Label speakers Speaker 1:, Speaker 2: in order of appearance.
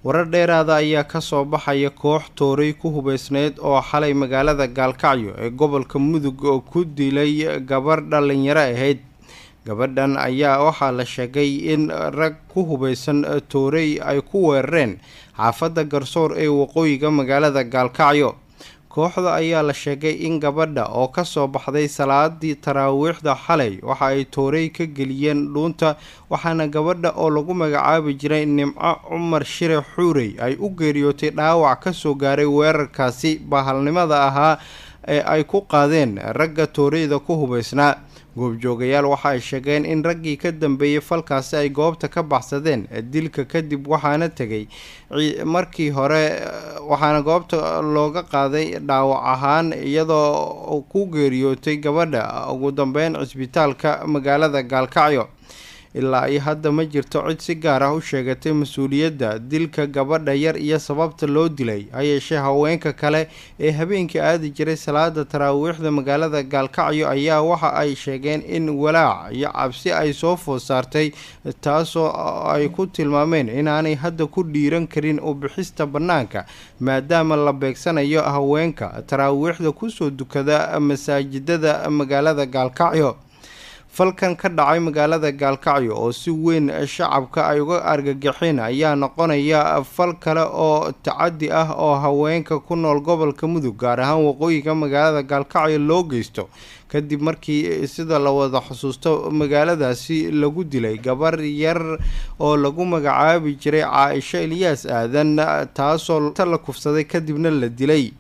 Speaker 1: Warar dheeraada ayaa ka soo baxaya koox toorey ku hubeysneyd oo xalay magaalada Gaalkacyo ee gobolka Mudug oo ku dilay gabar dhalinyaro ahayd. Gabadhan ayaa waxaa la sheegay in rag ku hubeysan toorey ay ku weerareen xaafadda Garsoor ee waqooyiga magaalada Gaalkacyo. Kooxda ayaa la sheegay in gabadha oo ka soo baxday salaadii taraawiixda xalay waxa ay toorey ka geliyeen dhuunta, waxaana gabadha oo lagu magacaabi jiray Nimco Cumar Shire Xuurey ay u geeriyootay dhaawac ka soo gaaray weerarkaasi bahalnimada ahaa ee ay ku qaadeen ragga tooreyda ku hubeysnaa. Goobjoogayaal waxa ay sheegeen in raggii ka dambeeyay falkaasi ay goobta ka baxsadeen dilka kadib, waxaana tegay markii hore, waxaana goobta looga qaaday dhaawac ahaan iyadoo ku geeriyootay gabadha ugu dambeyn cisbitaalka magaalada Gaalkacyo. Ilaa iyo hadda ma jirto cid si gaar ah u sheegatay mas-uuliyadda dilka gabadha yar iyo sababta loo dilay. Ha yeeshee, haweenka kale ee habeenkii aadi jiray salaada taraawiixda magaalada Gaalkacyo ayaa waxa ay sheegeen in walaac iyo cabsi ay soo food saartay, taasoo ay ku tilmaameen inaanay hadda ku dhiiran karin u bixista bannaanka, maadaama la beegsanayo haweenka taraawiixda kusoo dukada masaajidada magaalada Gaalkacyo. Falkan ka dhacay magaalada Gaalkacyo oo si weyn shacabka ay uga argagaxeen ayaa noqonaya fal kale oo tacaddi ah oo haweenka ku nool gobolka Mudug, gaar ahaan waqooyiga magaalada Gaalkacyo, loo geysto, kadib markii sida la wada xusuusto magaaladaasi lagu dilay gabar yar oo lagu magacaabi jiray Caaisho Eliyaas Aadan, taasoo la kufsaday kadibna la dilay.